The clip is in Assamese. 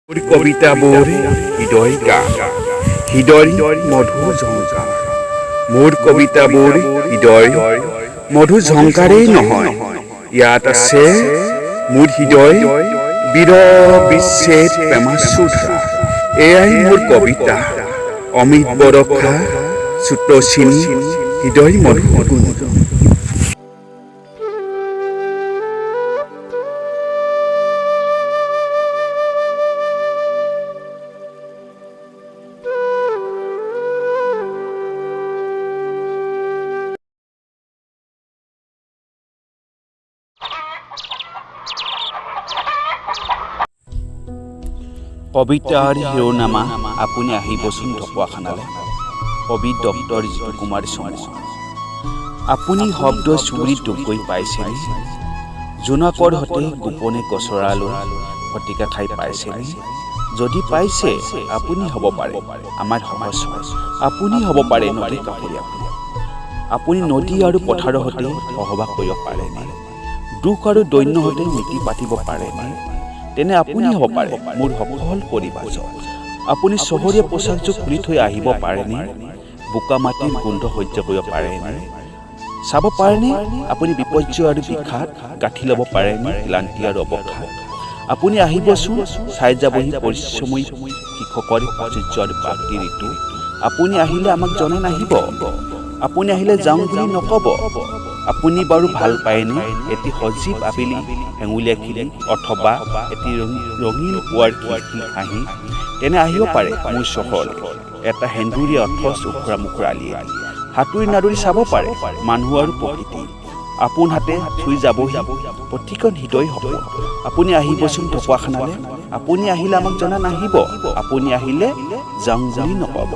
মোৰ কবিতাবোৰ হৃদয় গান, হৃদয় মধুৰ ঝংকাৰ। মোৰ কবিতাবোৰ হৃদয় মধুৰ ঝংকাৰেই নহয়, ইয়াত আছে মোৰ হৃদয় বিৰহ বিচ্ছেদ প্ৰেমাশ্ৰুধাৰা। এয়াই মোৰ কবিতা, অমিত বৰষা স্ৰোতস্বিনী হৃদয় মধুৰ গুঞ্জন। কবিতাৰ শিৰোনামা আপুনি আহিবচোন ঢকুৱাখানালৈ। কবি ডক্টৰ জিতু কুমাৰ চমুৱা। আপুনি শব্দ চুবুৰীত ডুব গৈ পাইছেনে? জোনাকৰ সতে গোপনে গছৰালৈ ফটিকা খাই পাইছেনে? যদি পাইছে, আপুনি হ'ব পাৰে আমাৰ সহচৰ। আপুনি হ'ব পাৰে নদী কাষৰীয়া। আপুনি নদী আৰু পথাৰৰ সৈতে সহবাস কৰিব পাৰেনে? দুখ আৰু দৈন্যৰ সৈতে মিতি পাতিব পাৰেনে? তেনে আপুনি হ'ব পাৰে মোৰ সফল পৰিবাৰজন। আপুনি চহৰীয়া পোছাকযোৰ খুলি থৈ আহিব পাৰেনে? বোকা মাটিৰ গোন্ধ সহ্য কৰিব পাৰেনে? চাব পাৰেনে আপুনি বিপৰ্যয় আৰু বিষাদ? গাঁঠি ল'ব পাৰেনে ক্লান্তি আৰু অৱসাদ? আপুনি আহিবচোন, চাই যাবহি পৰিশ্ৰমী কৃষকৰ প্ৰাচুৰ্য আৰু প্ৰাপ্তি ঋতু। আপুনি আহিলে আমাক জনাই নাহিব। আপুনি আহিলে যাওঁ বুলি নক'ব। আপুনি বাৰু ভাল পায়নে এটি সজীৱ আবেলি হেঙুলীয়া খিলি অথবা এটি ৰঙীন পুৱাৰ খিলখিল হাঁহি? তেনে আহিব পাৰে মোৰ চহৰলৈ এটা সেন্দুৰীয়া অথচ ওখোৰা মোখোৰা আলিয়েদি সাঁতুৰি নাদুৰি চাব পাৰে মানুহ আৰু প্ৰকৃতি। আপোন হাতে চুই যাবহি প্ৰতিখন হৃদয় সপোন। আপুনি আহিবচোন ঢকুৱাখানালৈ। আপুনি আহিলে আমাক জনাই নাহিব। আপুনি আহিলে যাওঁ বুলি নক'ব।